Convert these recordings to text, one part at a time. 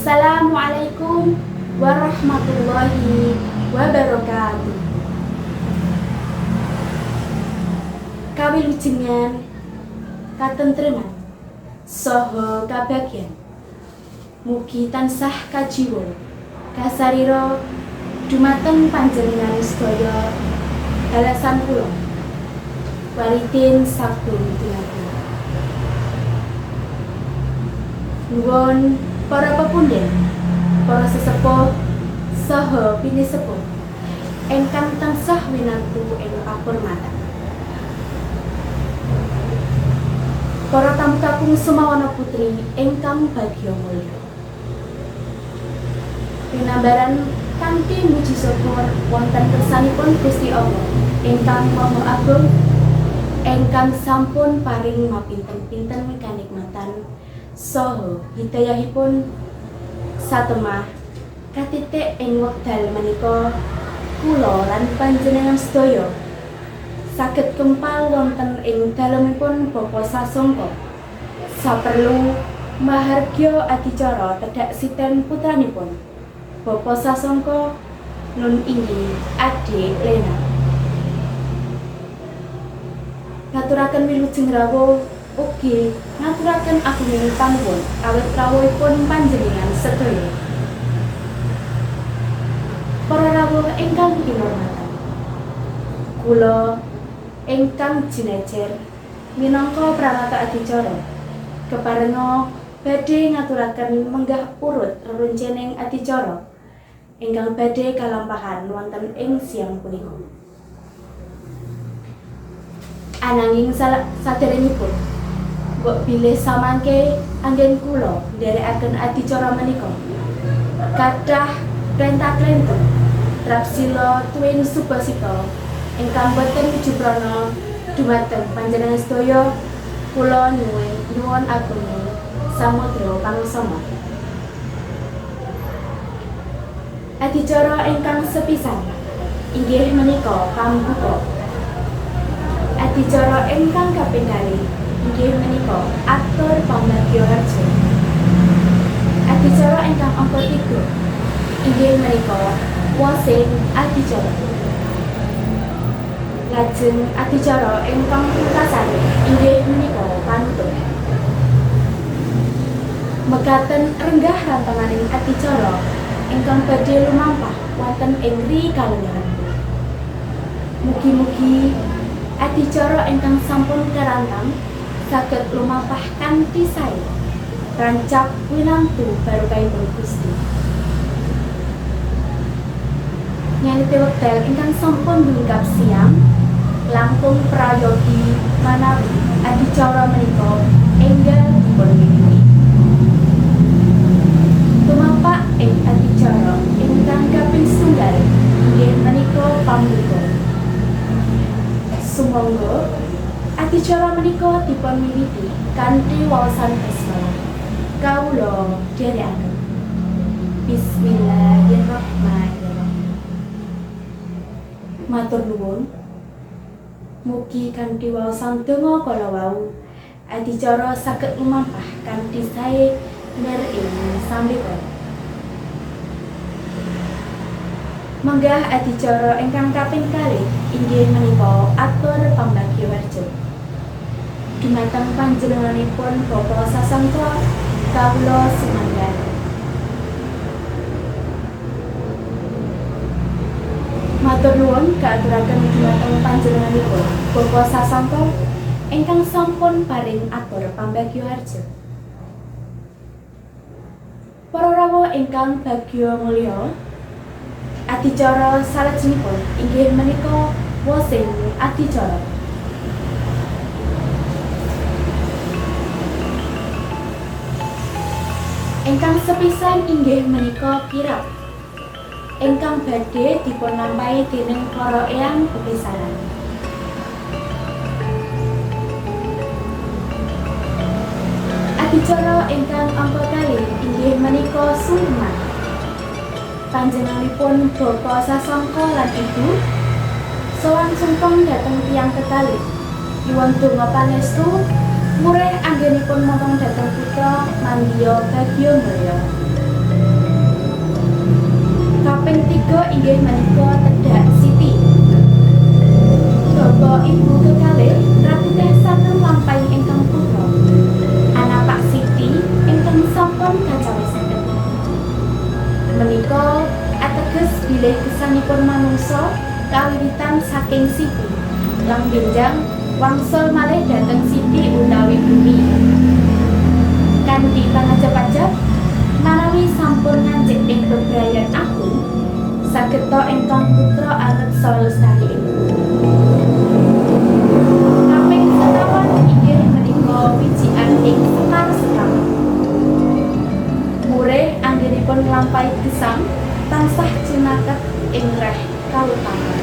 Assalamualaikum warahmatullahi wabarakatuh. Kawilujengan, katentreman, saha kabagyan. Mugi tansah kajiwa, kasarira dumateng panjenengan sedaya balasan kula. Walidin sagung dumadi. Nuwun para pepunden, para sesepuh saha pinisepuh ingkang tansah winantu ing pakurmatan. Para tamu kakung Sumawana Putri ingkang bagya mulya. Pinambaran kanthi muji syukur wonten kersanipun Gusti Allah ingkang Maha Agung ingkang sampun paring mapinten-pinten kanikmatan saha hidayahipun satemah katitik ing wekdal menika kula lan panjenengan sedaya saged kempal wonten ing dalemipun Bapa Sasongko saperlu mahargya adicara tedhak siten putranipun Bapa Sasongko nun inggih Ade Lena. Ngaturaken wilujeng rawuh ugi ngaturaken agunging panuwun awit rawuhipun panjenengan sedaya. Para rawuh ingkang kinurmatan, kula ingkang jinejer minangka pranata adicara keparenga badhe ngaturaken menggah urut rerencening adicara ingkang badhe kalampahan wonten ing siang punika. Ananging saderengipun mbok bilih samangke anggen kula nderekaken adicara menika kathah klenta-klentu trapsila tuwin subasita ingkang boten juprana dumateng panjenengan sedaya kula nyuwun agunging samudra panguksama. Adicara ingkang sepisan inggih menika pambuka. Adicara ingkang kaping kalih inggih menika atur pambagya harja. Adicara ingkang angka 3 inggih menika wasing adicara. Lajeng adicara ingkang pungkasan inggih menika panutup. Mekaten renggah rantanganing adicara ingkang badhe lumampah wonten ing ri kalenggahan. Mugi-mugi adicara ingkang sampun karantang saged lumampah kanthi sae, rancap winantu barokahipun Gusti. Nyanite wekdal ingkang sampun dungkap siang, langkung prayogi manawi adicara menika enggal dipun wiwiti. Tumapak ing adicara ingkang kaping setunggal inggih menika pambuka. Sumangga adicara menika dipun wiwiti kanthi waosan basmalah. Kawula dherekaken. Bismillahirrahmanirrahim. Matur nuwun. Mugi kanthi waosan donga kala wau adicara saged lumampah kanthi sae ner ing sambekala. Menggah adicara ingkang kaping kalih inggih menika atur pambagya warja. Dumateng panjenenganipun Bapa Sasongko kawula sumangga. Matur nuwun kaaturaken dumateng panjenenganipun Bapa Sasongko ingkang sampun paring atur pambagya harja. Para rawuh ingkang bagya mulya, adicara salajengipun inggih menika wasing adicara. Ingkang sepisan inggih menika kirab ingkang badhe dipun lampahi dening para eyang bebesaran. Adicara ingkang angka kalih inggih menika sungkeman. Panjenenganipun Bapa Sasongko lan Ibu sowan sungkem dhateng tiyang kekalih. Nyuwun donga pangestu murih anggenipun momong dhateng putra mandya bagya mulya. Kaping tiga inggih menika tedhak siti. Bapak ibu kekalih ratitesaken lampahing ingkang putra anapak siti ingkang sampun kacawisaken. Menika ateges bilih gesangipun manungsa kawiwitan saking siti lan benjang wangsul malih dhateng siti utawi bumi. Kanthi pangajap-ajap manawi sampun ngancik ing bebrayan aku, sageta ingkang putra angeksa lestari. Kaping sekawan inggih menika wijikan ing Sekar Sekawan. Murih anggenipun nglampahi gesang tansah cinaket ing reh kautaman.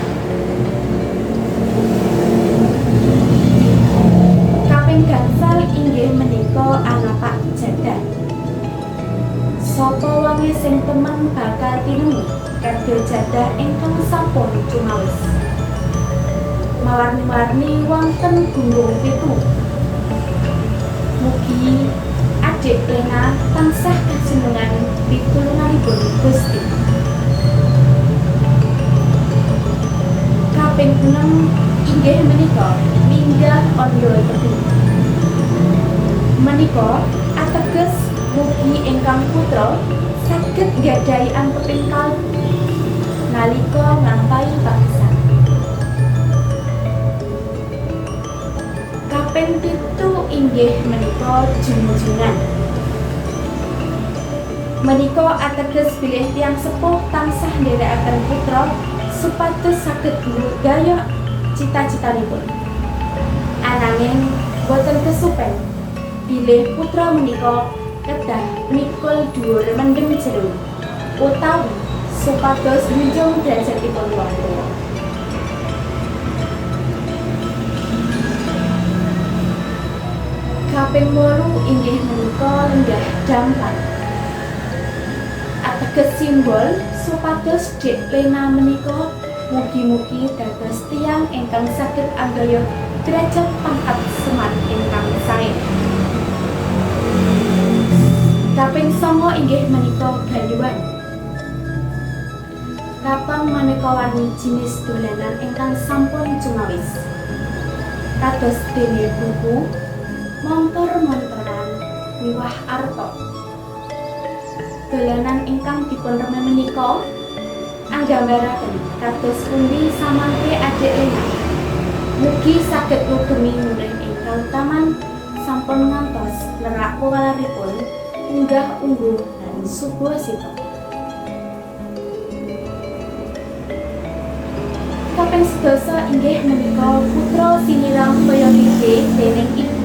Kaping gangsal inggih menika anapak jadah. Sapa wonge sing temen bakal tinemu kadya jadah ingkang sampun cumawis. Mawarni-warni wonten gunggung pitu. Mugi adik Lena tansah kajenengan pitulunganipun Gusti. Kaping enem inggih menika minggah andha tebu. Menika ateges mugi ingkang putra saged nggadahi anteping kalbu nalika nglampahi pagesan. Kaping pitu inggih menika junjungan. Menika ateges bilih tiyang sepuh tansah nderekaken putra supados saged nggayuh cita-citanipun. Ananging boten kesupen bilih putra menika kedah mikul dhuwur mendem jero utawi supados njunjung derajatipun wong tuwa. Kaping 8 inggih menika lenggah dampar. Ateges simbol supados Dek Lena menika mugi-mugi dados tiyang ingkang saged anggaya derajat pangkat Semar ingkang sae. Kaping 9 inggih menika gayuhan. Katon maneka warni jinis dolanan ingkang sampun cumawis. Kados dene buku, montor-montoran, miwah arta. Dolanan ingkang dipun remen menika anggambaraken kados pundi samangke adik Lena. Mugi saged ngugemi murih ing kautaman sampun ngantos nerak wewaleripun unggah ungguh lan subasita. Kaping sedasa inggih menika putra siniram toya gege dening ibu.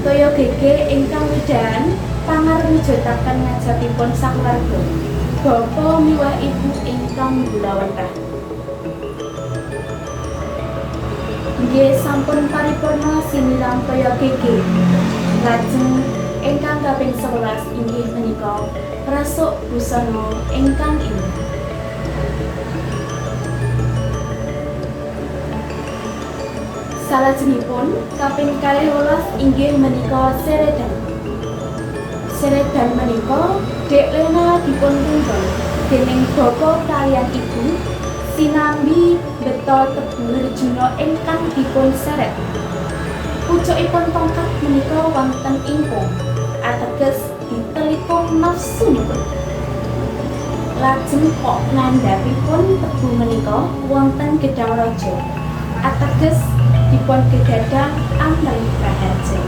Toya gege ingkang widahan pangarwujutaken ngajapipun sakeluarga, bapa miwah ibu ingkang gulawentah. Nggih sampun paripurna siniram toya gege. Lajeng ingkang kaping 11 inggih menika rasuk busana ingkang indah. Salajengipun kaping 12 inggih menika seredan. Seredan menika Dek Lena dipun tuntun dening bapa kaliyan ibu sinambi beto tebu Herjuna ingkang dipun seret. Pucukipun tongkat menika wonten ingkung, ateges ditelikung nafsunipun. Lajeng kok ngandhapipun tebu menika wonten gedhang raja, ateges dipun gegadang amrih raharja.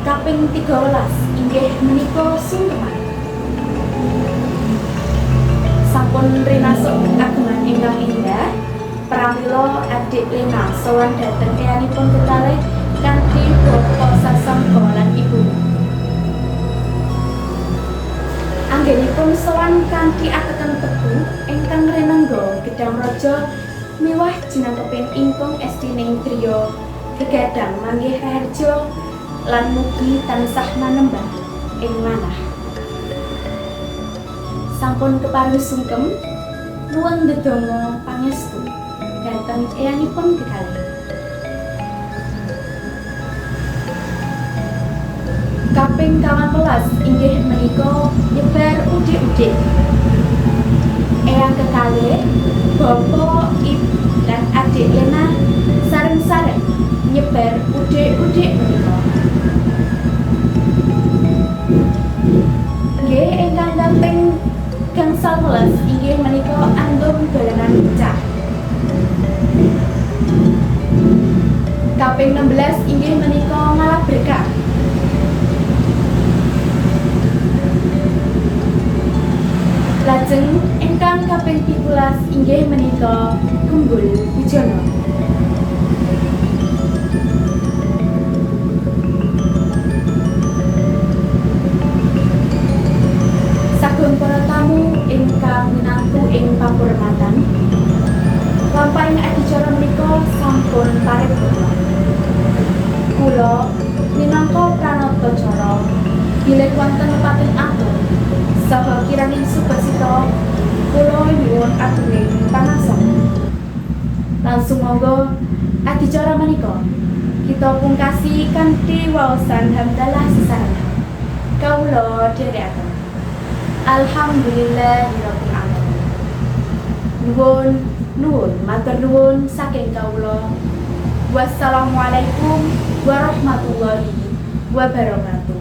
Kaping 13 inggih menika sungkeman. Sampun rinasuk ageman ingkang indah, pramila adik Lena sowan dhateng eyanipun kekalih kanthi bapa sasangka lan ibu. Anggenipun sowan kanthi ateken tebu ingkang renengga gedhang raja miwah jinangkeping ingkung estining griya gegadang manggih raharja lan mugi tansah manembah ing manah. Sampun keparuh sungkem, nuwun ndedonga pangestu dhateng eyanipun kekalih. Kaping Kaping 18 inggih menika nyebar udik-udik. Eyang kekalih, Bapak, Ibu, lan adik Lena sareng-sareng nyebar udik-udik menika. Nggih, ingkang kaping 19 inggih menika andum dolanan bocah. Kaping 16 inggih menika ngalap berkah. Lajeng ingkang kaping 17 inggih menika kembul bujana. Sagung para tamu ingkang minangtu ing pakurmatan, lampahing adicara menika sampun paripurna. Kula minangka pranata cara bilih wonten lepating atur saha kiraning subasita, kula nyuwun agunging pangasa. Langsung monggo adicara menika kita pungkasi kanthi waosan hamdalah sesarengan. Kawula dherekaken. Alhamdulillahirabbil alamin. Nuwun nuwun matur nuwun saking kawula. Wassalamualaikum warahmatullahi wabarakatuh.